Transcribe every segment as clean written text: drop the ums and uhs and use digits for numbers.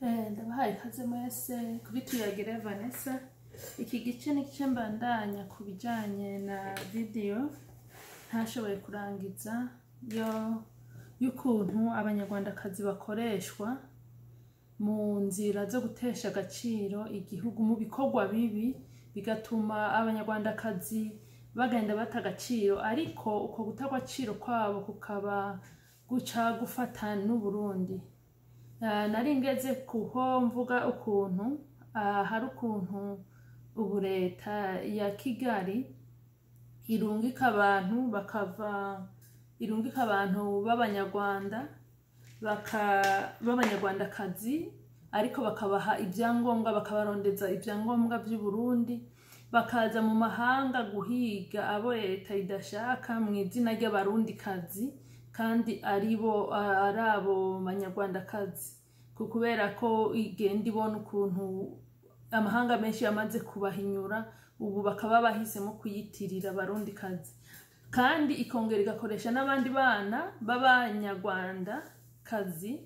Ndabahaye ikaze mwese kuri Tuyagire Vanessa. Iki gice ni igice mbandanya ku bijanye na video ntashoboye kurangiza yo y'ukuntu Abanyarwandakazi bakoreshwa mu nzira zo gutesha agaciro igihugu mu bikorwa bibi, bigatuma Abanyarwandakazi bagenda bata agaciro, ariko uko guta agaciro kwabo kukaba guca gufata n'Uburundi. Nari ngeze kuho mvuga ukuntu hari ukuntu ubu leta ya Kigali irungika abantu, bakava irungika abantu b'Abanyarwanda, b'Abanyarwandakazi, ariko bakabaha ibyangombwa, bakabarondeza ibyangombwa by'Uburundi, bakaza mu mahanga guhiga abo leta idashaka mu izina ry'Abarundikazi, kandi aribo ari abo Banyarwandakazi, kubera ko igenda ibona ukuntu amahanga menshi yamaze kubahinyura, ubu bakaba bahisemo kuyitirira Abarundikazi. Kandi ikongera igakoresha n'abandi bana b'Abanyarwandakazi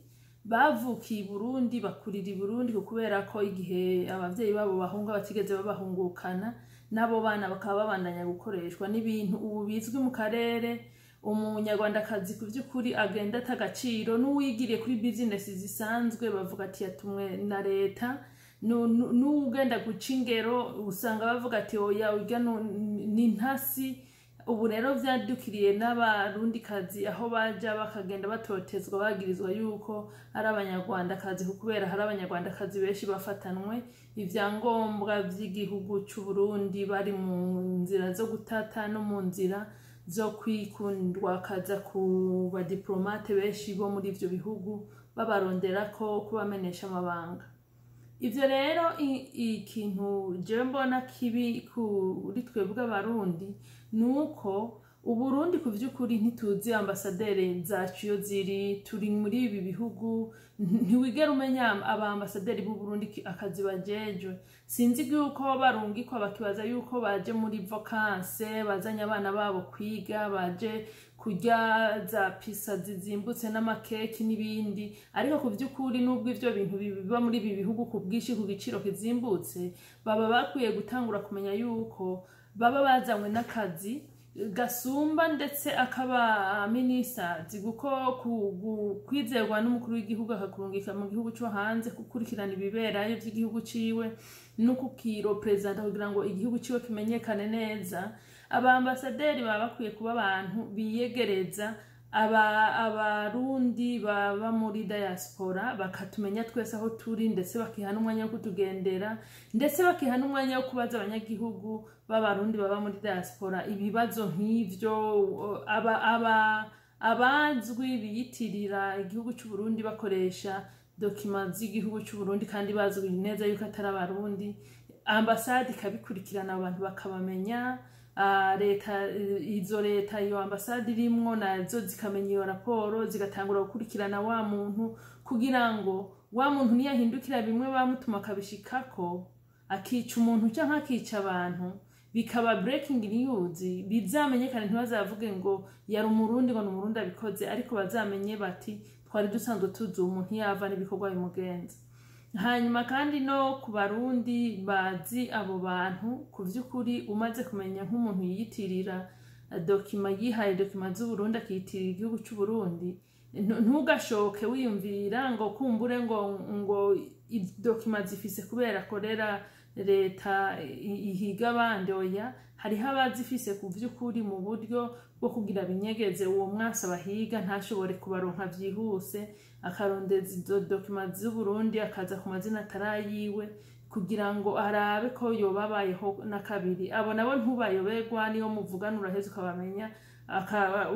bavukiye i Burundi, bakurira i Burundi, kubera ko igihe abavyeyi babo bahunga batigeze babahungukana, n'abo bana bakaba babandanya gukoreshwa. N'ibintu ubu bizwi mu karere. Umunyarwandakazi ku by'ukuri agenda ata agaciro, n'uwigiriye kuri bizinesi zisanzwe bavuga ati yatumwe na leta, n'uwugenda guca ingero usanga bavuga ati oya, urya ni ntasi. Ubu rero vyadukiriye n'Abarundikazi, aho baja bakagenda batotezwa, bagirizwa yuko ari Abanyarwandakazi, kubera hari Abanyarwandakazi benshi bafatanwe ivyangombwa vy'igihugu c'Uburundi bari mu nzira zo gutata no mu nzira zo kwikundwakaza ku badiplomate benshi bo muri ivyo bihugu, babaronderako kubamenesha amabanga. Ivyo rero, ikintu jewe mbona kibi kuri twebwe Abarundi ni uko Uburundi ku vy'ukuri ntituzi ambasaderi zacu iyo ziri. Turi muri ibi bihugu, ntiwigera umenya aba ambasaderi b'Uburundi akazi bajejwe. Sinzi yuko barungikwa bakibaza yuko baje muri vacances, bazanye abana babo kwiga, baje kurya za pizza zizimbutse n'amakeki n'ibindi. Ariko ku vy'ukuri, nubwo ivyo bintu biba muri ibi bihugu ku bwinshi, ku giciro kizimbutse, baba bakwiye gutangura kumenya yuko baba bazanywe n'akazi gasumba ndetse akaba minisitiri, kuko kwizerwa n'umukuru w'igihugu akakurungika mu gihugu cyo hanze gukurikirana ibiberayo by'igihugu ciwe no kukiro perezida kugira ngo igihugu ciwe kimenyekane neza, abambasaderi baba bakwiye kuba abantu biyegereza Abarundi baba muri diaspora, bakatumenya twese aho turi, ndetse bakiha n'umwanya wo kutugendera, ndetse bakiha n'umwanya wo kubaza abanyagihugu b'Abarundi baba muri diaspora ibibazo nk'ivyo. Aba abazwi biyitirira igihugu c'Uburundi bakoresha documents z'igihugu c'Uburundi kandi bazwi neza yuko atari Abarundi, ambasade ikabikurikirana, abantu bakabamenya, leta, izo leta iyo ambasade irimwo nazo zikamenya iyo raporo, zigatangura gukurikirana wa muntu, kugira ngo wa muntu niyahindukira bimwe bamutuma akabishikako, akica umuntu canke akica abantu, bikaba breaking news, bizamenyekane. Ntibazavuge ngo yari Umurundi, ngo ni Umurundi abikoze, ariko bazamenye bati twari dusanzwe tuzi umuntu yava n'ibikorwa bimugenza. Hanyuma kandi no ku Barundi bazi abo bantu, ku vy'ukuri umaze kumenya nk'umuntu yiyitirira document, yihaye document z'Uburundi, akiyitirira igihugu c'Uburundi, ntugashoke wiyumvira ngo kumbure ngo document zifise kubera akorera leta ihiga abandi. Oya, hariho abazifise ku vy'ukuri mu buryo bwo kugira binyegeze uwo mwasi abahiga ntashobore kubaronka vyihuse, akarondeza izo document z'Uburundi, akaza ku mazina atarayiwe, kugira ngo arabe ko yoba abayeho na kabiri. Abo nabo ntubayoberwa, niyo muvugana uraheza ukabamenya,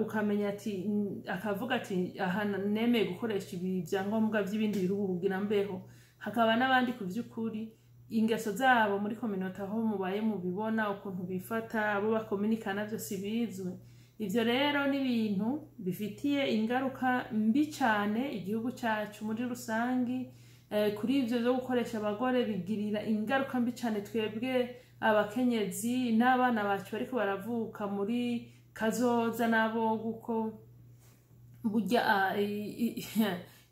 ukamenya ati akavuga ati aha nemeye gukoresha ibi vyangombwa vy'ibindi bihugu kugira mbeho. Hakaba n'abandi ku vy'ukuri ingeso zabo muri communauté aho mubaye mubibona, ukuntu bifata, abo bakominikana vyose bizwi. Ivyo rero ni ibintu bifitiye ingaruka mbi cane igihugu cacu muri rusangi. Kuri ivyo vyo gukoresha abagore, bigirira ingaruka mbi cane twebwe abakenyezi n'abana bacu bariko baravuka muri kazoza nabo, kuko burya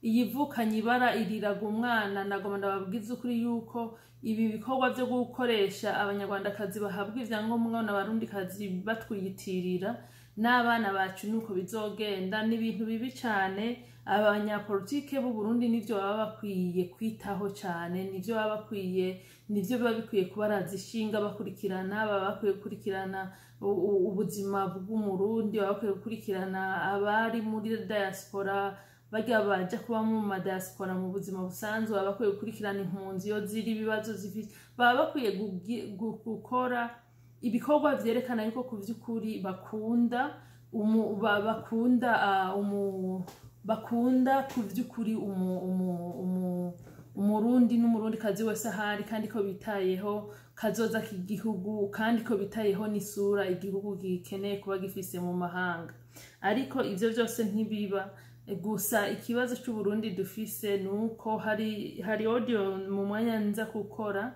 Iyivukanye ibara iriraga umwana. Nagomba ndababwiza ukuri yuko ibi bikorwa byo gukoresha Abanyarwandakazi bahabwa ivyangombwa n'Abarundikazi batwiyitirira n'abana bacu, nuko bizogenda. Ni ibintu bibi cyane. Abanyapolitike b'u Burundi nivyo baba bakwiye kwitaho cyane, nivyo baba bakwiye, nivyo biba bikwiye kubaraza ishinga bakurikirana. Baba bakwiye gukurikirana ubuzima bw'Umurundi, baba bakwiye gukurikirana abari muri diaspora, barya baja kuba mu madiaspora mu buzima busanzwe. Baba bakwiye gukurikirana impunzi iyo ziri, ibibazo zifite. Baba bakwiye gukora ibikorwa vyerekana yuko ku vy'ukuri bakunda ku vy'ukuri Umurundi n'Umurundikazi wese ahari, kandi ko bitayeho kazoza k'igihugu, kandi ko bitayeho n'isura igihugu gikeneye kuba gifise mu mahanga. Ariko ivyo vyose ntibiba. Gusa ikibazo c'Uburundi dufise ni uko hari audio mu mwanya nza gukora,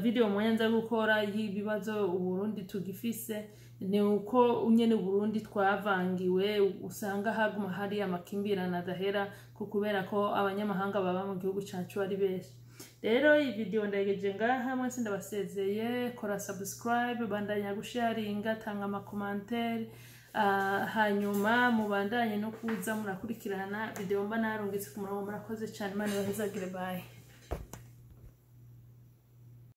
video mu mwanya nza gukora y'ibibazo Uburundi tugifise. Ni uko nyene Uburundi twavangiwe, usanga haguma hari amakimbirane adahera, ku kubera ko abanyamahanga baba mu gihugu cacu ari benshi. Rero iyi video ndayigejeje ngaha. Mwese ndabasezeye. Kora subscribe, bandanya gusharinga, tanga amacommentaires, hanyuma mubandanye no kuza murakurikirana video mba narungitse ku murongo. Murakoze cyane, Imana ibahezagire. Bye.